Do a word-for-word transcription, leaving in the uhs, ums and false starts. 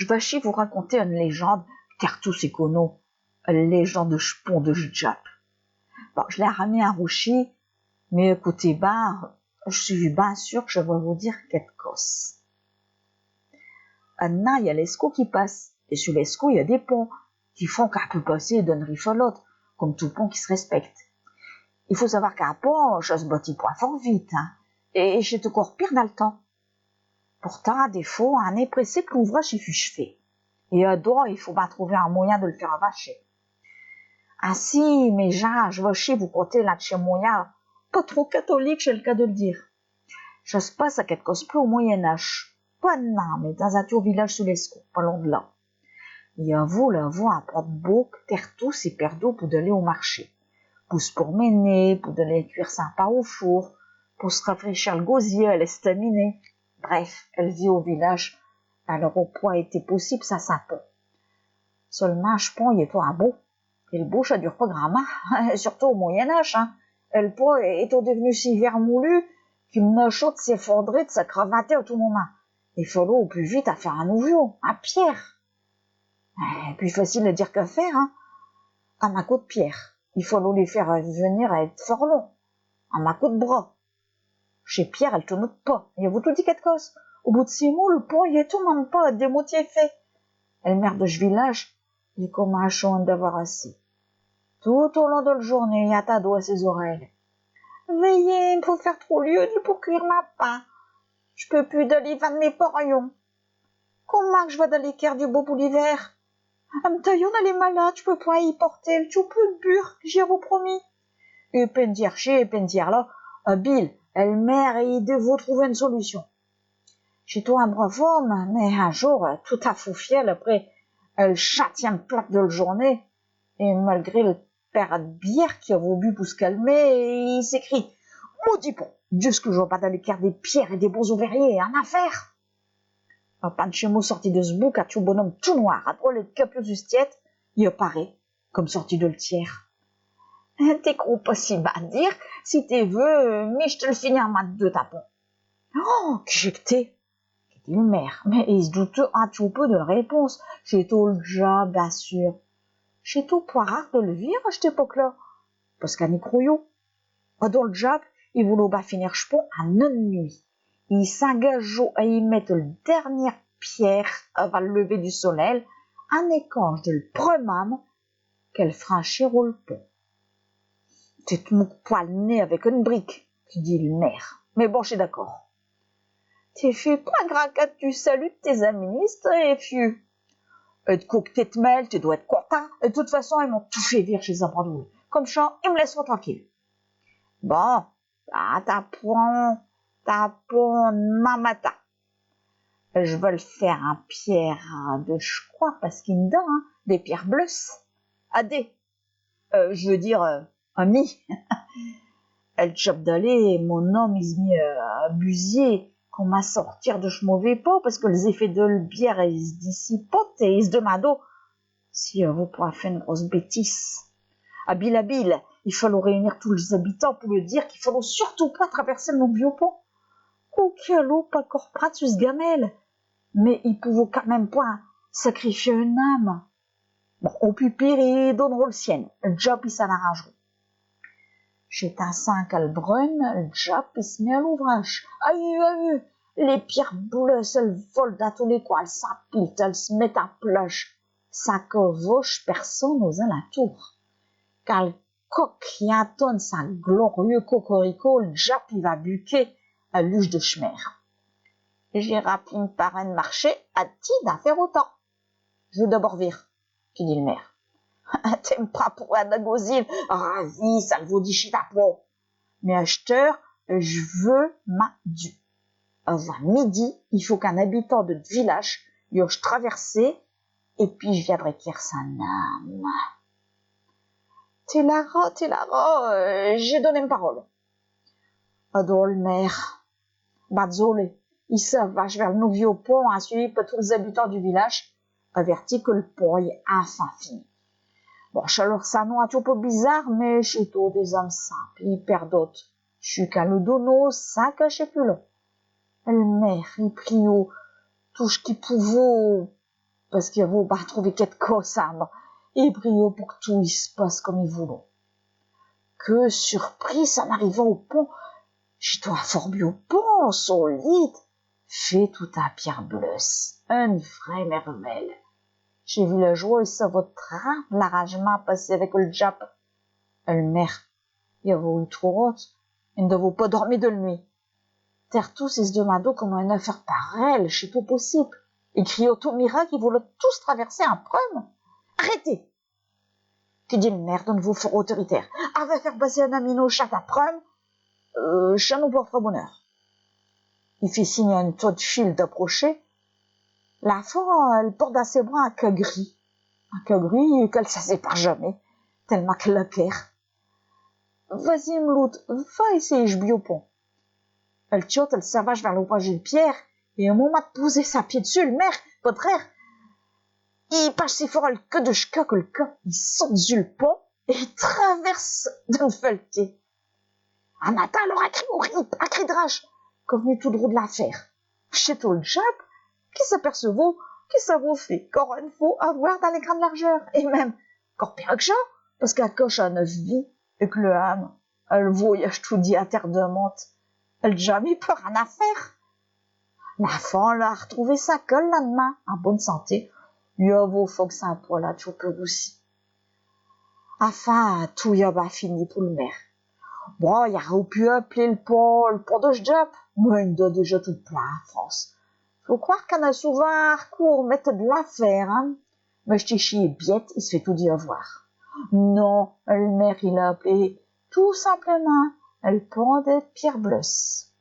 J' vas chi vous raconter eune léginde, tertous i connot, eune léginde de ch' pont de ch' diape. Bon, j' l'ai armée in Rouchy, mais acoutez bin, j' sus bin sûr que j' vas vous dire quéqu' cosse. Admins, i a l'Escaut qui passe, et su l'Escaut, i a des ponts, qui font qu'in peut passer d'eune rife à l'aute, comme tout pont qui s' respecte. I faut savoir qu'un pont, cha s' bâtit point fort vite, hein, et ch'étot cor pire dins l' temps. Pourtant, des fos, in est pressé que l'ouvrache i fuche fait. Et adon, i faut bin trouver un moyen de l' faire avancher. Ainsi, mes gins, j' vas chi vous conter l'un d' chés moyens pas trop catholiques, ch'est l' cas de l' dire. Cha s' passe à quéqu' cosse près au Moyen Âge. Pas d'mins, mais dins un tiot village su l'Escaut, pas lon d' là. I avot là-vau un pont d' bos qu' tertous i perdot pou d'aller au marché, pou s' pourmener, pou d'aller cuire sin pain au four, pou s' rafraîchir l' gosier, l' estaminée. Bref, el vie au village, alle arot point été possibe sans sin pont. Seulemint, ch' pont, i étot in bos. Et l' bos, cha dure pas gramint, surtout au Moyen Âge, hein. El bos étot dev'nu si vermoulu qu'in manchot s'effondrot, s'écrabatot à tout momint. I fallot au pus vite in faire un nouviau, in pierre. Eh, pus facile à dire qu'à faire, hein. Un maco d' pierre, i fallot les faire venir à ête fort longs. Un maco d' bras. Chés pierres, alles tenottent pas. I avot toudis quéqu' cosse. Au bout d' six mos, l' pont, i étot même pas à démoitié fait. El maire de ch' village, i comminchot à 'nd avoir assez. Tout au long de l' journée, i tindot à ses orelles. Veillez, i faut faire tros lieues pour cuire min pain. J' peux pus d'aller vinde mes porions. Commint qu' j' vas d'aller quère du bos pour l'hiver ? Em' taillonne, alle est malade, j' peux point y porter l' tiot peu d' burre qu' j' li avos promis. Et pis dire chi, et pis dire là, habile, el maire, i devot trouver eune solution. Ch'étot un brave homme, mais un jour, tout à foufielle, après el chintième plaque de l' journée, et malgré l' père d' bière qu'i avot bu pour s' calmer, i s'écrie : « Maudit pont, d'iche que j' vas pas d'aller quère des pierres et des bons ouvriers, in affaire ! » À peine ch' mot sorti de s' bouque, un tiot bonhomme tout noir, à drôle ed capiau su s' tiête, i apparot, comme sorti de l' tière. « Te cros pas si bin dire, si te veux, mi j' te l' finis in main d' deux tapons. » « Oh, qui ch'est qu' t'es ? » qu'i dit l' maire, mais i s' doutot un tiot peu de l' réponse. Ch'étot l' diape, bin sûr. Ch'étot point rare de l' vir à ch't époque-là, pasqu'in y croyot. Adon l' diape, i voulot bin finir ch' pont in eune nuit. I s'ingagot à y mette l' dernière pierre avant l' lever du solel, in écanche de l' preume âme qu'alle franchirot l' pont. « Te t' mouques point l' nez avec eune brique, » qu'i dit l' maire. « Mais bon, j' sus d'accord. » « Te fais pas grand cas d' tes saluts, tes aministrés, fiu. Et d' quo qu' te t' mêles, te dos ête contint. Et d' toute façon, i m'ont tout fait vir, chés abandonnés. Comme cha, i m' laisseront tranquille. » « Bon, bin, tapons, tapons d'main matin. J' vas l' faire in pierre de ch' coin, pasqu'in d'in a, hein, des pierres bleues. Adé, euh, j' veux dire, euh, ami. » « El diape d'allée, mon homme, i s' mit, euh, à busier, comme à sortir de ch' mauvais pont, pasque les effets de l' bière, i s' dissipottent, et i s' demandot si, euh, avot point fait eune grosse bêtise. Habile, habile, i fallot réunir tous les habitants pour leu dire qu'i fallot surtout point traverser l' nouviau pont. Quoiqu'in allot pas cor prinde su s' gamelle, mais i pouvot quand même point sacrifier eune âme. Bon, au pus pire, i donn'rot l' sienne, l' diape i s'in arrang'rot. » Ch'est ainsin qu'à l' brune, l' diape i s' met à l'ouvrache. Ahu, ahu, les pierres bleues, alles vol'tent dins tous les coins, alles s'apilotent, alles s' mettent à plache, sans qu'in voche personne aux alentours. Quand l' coq i intonne sin glorieux cocorico, l' diape i va buquer à l'uche de ch' maire. « J'ai rempli m' parrain d' marché, à ti d'in faire autant. » « J' veux d'abord vir, » qu'i dit l' maire. « Te m' prinds pour un agosile, ravi, salvador, ch'est à point. Mais achteure, j' veux min dû. Avant midi, i faut qu'un habitant de t' village i oche traverser, et pis j' viendrai quère sin âme. » « Te l'auras, te l'auras, euh, j'ai donné m' parole. » Adon l' maire, bin désolé, i s'avanche vers l' nouviau pont, suivi par tous les habitants du village, averti que l' pont est infin fini. Bon, cha leu r'sonnot un tiot peu bizarre, mais ch'étot des hommes simpes, i perdottent ch'qu'in leu donnot sans cacher pus long. L' maire i priot tout ch' qu'i pouvot pasqu'i avot bin trouvé quéqu'cosse à m' dire, et priot pour qu' tout i s' passe comme i voulot. Qué surprise, in arrivant au pont, ch'étot un fort biau pont, solide, fait tout in pierre bleusse, eune vraie merveille. Chés villageois i savotent très bin l'arrang'mint passé avec el diape. El maire, i avot eu trop honte, i n'davot pas dormi de l' nuit. Tertous i s' demandot comment eune affaire pareille ch'étot possible. I criot au miracle, i voulot tous traverser in preume. Arrêtez, qu'i dit l' maire d'eune voix fort autoritaire. In va faire passer eune amine au chat in preume, euh, cha nous portera bonheur. I fit signe à eune tiote fille d'approcher. L'enfant, all' portot dins ses bras un cat gris. Un cat gris qu'all' s'asépare jamais, tell'mint qu'all' a peur. Vas-y, m' loute, va essayer ch' biau pont. El tiote, all' s'avanche vers l'ouvrage in pierre, et au momint d' poser sin pied d'ssus, l' maire, pas d' rire, i pinche si fort el queue de ch' cat que l' cat i saute d'ssus l' pont et i traverse d'eune fell'té. In intind alors un cri horrible, un cri d'rache, comme v'nu tout drôt d' l'infer. Ch'étot l' diape, qui s'apercevot qu'i s'avot fait cor eune fos avoir dins les grandes largeurs, et même cor pire que cha, pasqu'in coche à neuf vies, et que l'âme, all' voyage toudis à terre de monte, all' a jamais peur à rien faire. L'enfant, all' a artrouvé sin cat l' lind'main, in bonne santé, i avot foque sin poil à tioper aussi. Enfin, tout i a bin fini pour l' maire. Bon, i arot pu appeler l' pont, l' pont de ch' diape, mais i n'a déjà tout plein in France. Faut croire qu'in a souvint arcours à mette de l'infer, hein. Mais ch'ti-chi est biête, i s' fait toudis avoir. Non, l' maire, i l'a appelé tout simplemint l' pont des pierres bleues.